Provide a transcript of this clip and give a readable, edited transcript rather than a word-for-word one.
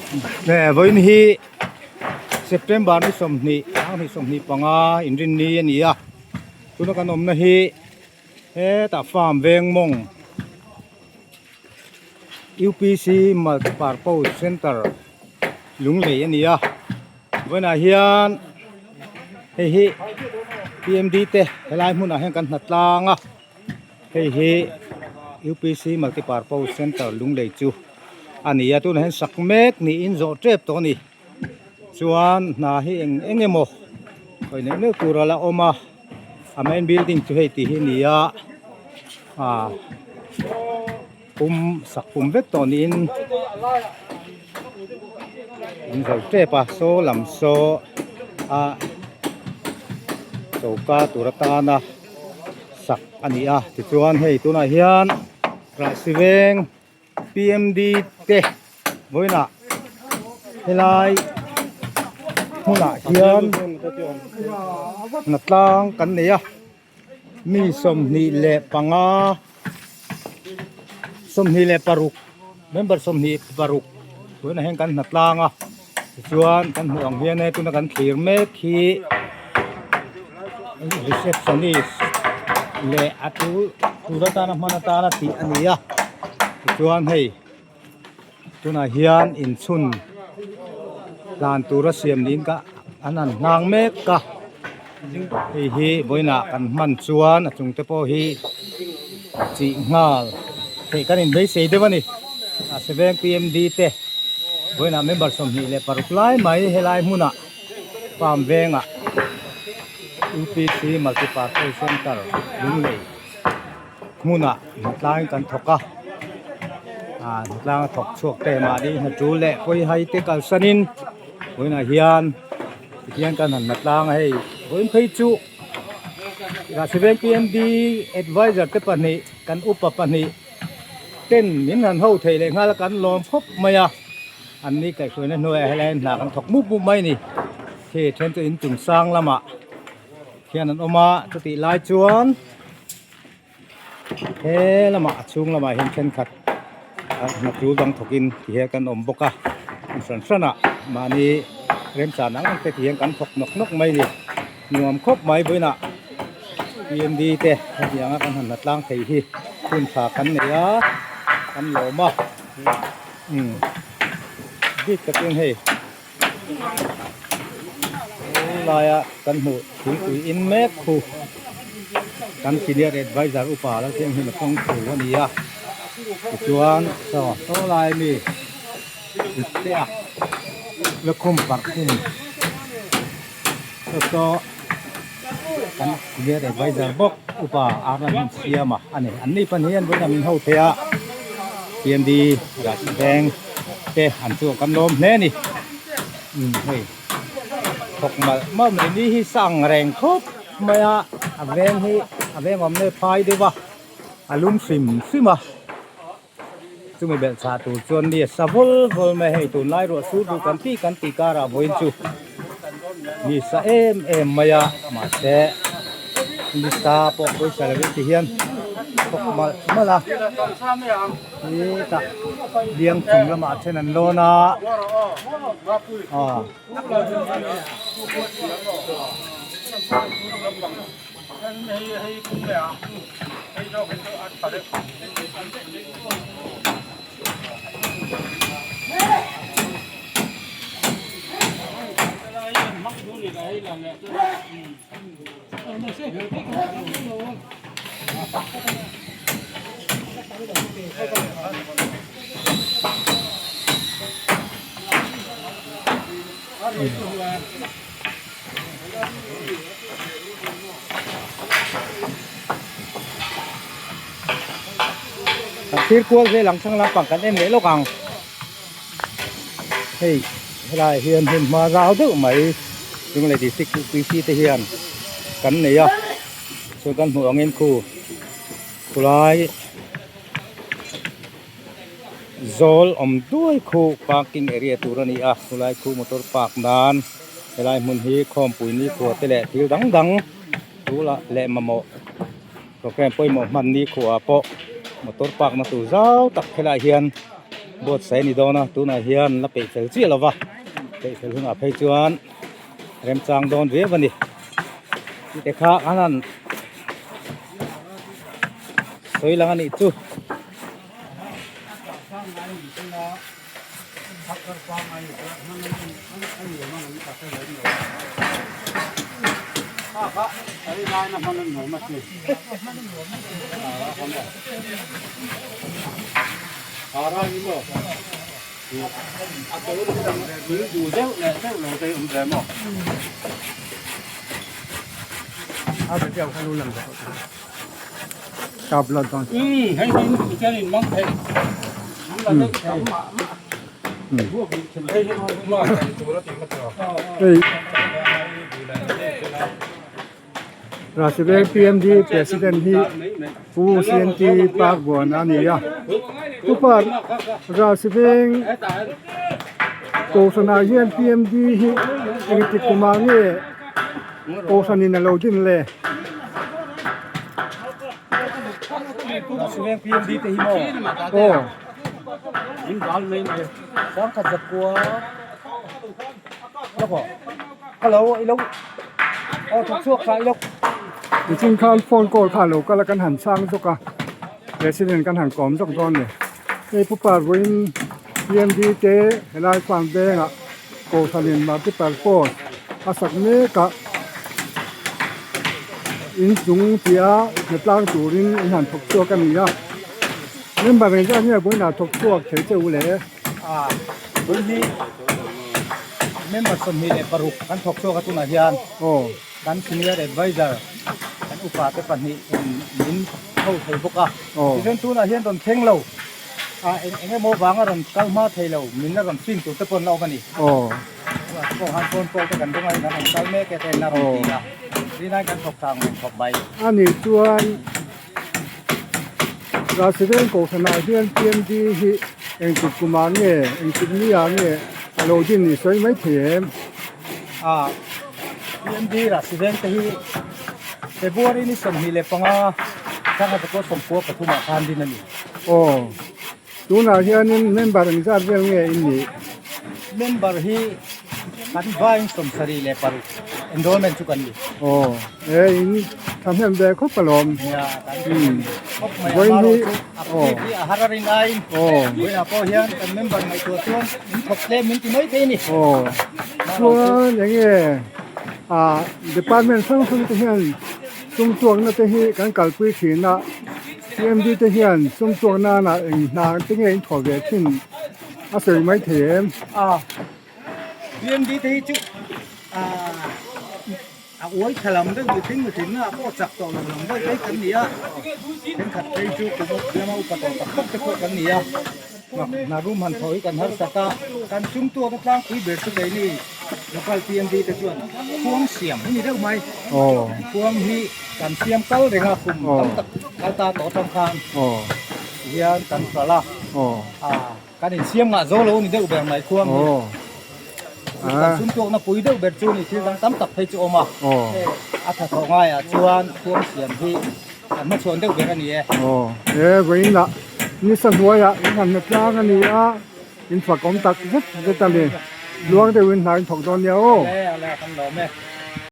Vawiin hi September ni 20 25 inrinni a ni a tuna kan awmna hi hetah farm veng mawng U_P_C multipurpose centre Lunglei a ni a vawiinah hian hei hi P_M_D te helai hmunah hian kan hna tlang a. Hei hi UPC Multipurpose Centre Lunglei chu a ni a tunah hian sak mek niin zawh tep tawh a ni chuan hna hi eng eng emaw hawi neuh neuh tur a la awm a a main building chu hei tih hi a ni a ah pum sak pum vek tawh niin an zo tep a saw lam saw a choka tur atana. Sak a ni a tichuan hei tunah hian Rahsi veng P_M_D te vawiinah helai hmunah hian hnatlang kan nei a mi 25 26 member 26 tunah hian kan hnatlang a. Tichuan kan hmuh ang hian hei tuna kan thlir mek hi receptionist leh a tu tur atana hman atana tih a ni a tichuan hei tunah hian inchhun tlan tura siam niin ka an han hnang mek a hei hi vawiinah kan hman chuan a chung te pawh hi chih nghal theih kan inbeisei deuh a ni a seveng P_M_D te vawiinah member 26 lai mai helai hmunah farm vengah U_P_C multipurpose centre Lunglei hmunah hnatlangin kan thawk a ah hnatlang a thawk chhuak te mahni hna tul leh pawi hai te kalsanin vawiinah hian tihian kan han hnatlang a hei vawiin phei chu Rahsiveng P_M_D advisor te pahnih kan upa pahnih ten min han ho theih leh nghal a kan lawm khawp mai a an ni kaihhruaina hnuaiah helai hna kan thawk mup mup mai a ni khi then chu inchung sang lamah hian an awm a chutih lai chuan he lamah a chhung lamah hian thenkhat hna tul dang thawkin ti hian kan awm bawk a hmun hran hranah mahni remchan ang ang te ti hian kan thawk nawk nawk mai a ni nuam khawp mai vawiinah P_M_D te hetiang a kan han hna tlang thei hi hun tha kan nei a kan lawm a umm bik takin hei. Laia kan hmuh thingpui in mek khu kan senior advisor upa Lalthianghlim a tawng thu a ni a tichuan saw saw lai mi ipte a lukhum parh khum saw saw kan senior advisor bawk upa Arna Hmunsiama a ni an ni pahnih hian vawiin min ho thei a P_M_D Rajveng te an chu kan lawm hle a ni umm hei thawk malh malh mai ni hi sang reng khawp mai a a veng hi a veng awm nge phai deuh a a lum hrim hrim a chumi belh chah tur chuan ni a sa vawl vawl mai a hei tunlai ruah sur duh kan tih kan tih karah vawiin chu ni sa em em mai a mahse ni sa pawh pawisa lovin ti hian thawk malh malh a. Hetah biang chung lamah then an lawn a aw. Kan thlir kual vel ang thlang lampang kan en leh lawk ang hei helai ah hian hmun hma zau deuh mai Lunglei district U_P_C te hian kan nei a chuan kan hmuh angin khu khulai zawl awm duai khu parking area tur a ni a khulai khu motor park nan helai hmun hi khawmpui nikhua te leh thil dang dang tula leh mamawh program pawimawh hman nikhua pawh motor park na tur zau tak helaiah hian. Buatsaih a ni dawn a, tunah hian la peih fel chiah lo va, peih fel hunah phei chuan remchang dawn viau a ni. Tih te kha an han sawi lang a nih chu. Hei Rajsabha PMD President hi Pu CNT Parkbuan a ni a Upa Rajsabha Kohhranah hian PMD hi engtik kumah nge Kohhranin a lo din le? Aw. Nichin khan phone call kha lo kal a kan han chhang zawk a president kan han kawm zawk dawn ni hei pu parvawiin PMD te helai farm vengah kohhranin multiple post a sak mek a inchung tia hnatlang turin in han thawk chhuak a ni a member engzat nge vawiinah thawk chhuak thei che u le. A tun hi member 26 kan thawk chhuak a tunah hian kan senior advisor kan upa te pahnih in min ho thei bawk a tichuan tunah hian rawn thleng lo a eng eng emaw vanga rawn kal hma thei lo min la rawn fin tur te pawh an la awm a ni tunah te pawh khan phone call te kan ring a kan rawn kal mek e te an la rawn ti a rinai kan thawk thang reng khawp mai. Ani chuan Rajsaveng Kohhranah hian PMD hi engtik kumah nge engtik ni ah nge a lo din ni sawi mai thei em? A PMD Rajsaveng te hi February ni 25 1993 ah khan din a ni. Aw tunah hianin member engzat vel nge in nih? Member hi kan vain 76 enrollment chu kan ni. Aw e in thahnem ve khawp alawm. Nia kan thahnem khawp mai a maro chu a active hi a har a rin aiin vawiinah pawh hian kan member ngaihtuah chuan min thawk tlem min ti mai thei a ni. Aw chuan eng nge ah department hrang hrang te hian sum tuakna te hi kan kalpui thin a PMD te hian sum tuak nana eng hna te nge in thawh ve thin a sawi mai thei em? A PMD te hi chu a uai tha lam deuh mihring mihring ah pawh chak tawh lo lam deuh daih kan ni a, thenkhat phei chu kum lama upa tawh tak tak te pawh kan ni a, hna rum han thawh hi kan harsat a, kan sum tuak a tlangpui ber chu keini local PMD te chuan khuang siam hi ni deuh mai, khuang hi kan siam kal reng a kum tam tak kal ta tawh atang khan hian kan hralh a. Kan insiam ngah zo lo ni deuh ber mai khuang hi. Kan sum tuakna pui deuh ber chu ni thil dang tam tak phei chu awm a. A tha thawh ngaiah chuan khuang siam hi kan hmachhuan deuh ber a ni e. He vawiin lah nisa hnuaiah in han hna tlang a ni a, in fak awm tak zet zet a ni. Luang deuhin hna in thawk dawn nia aw. Ale ale kan lawm e.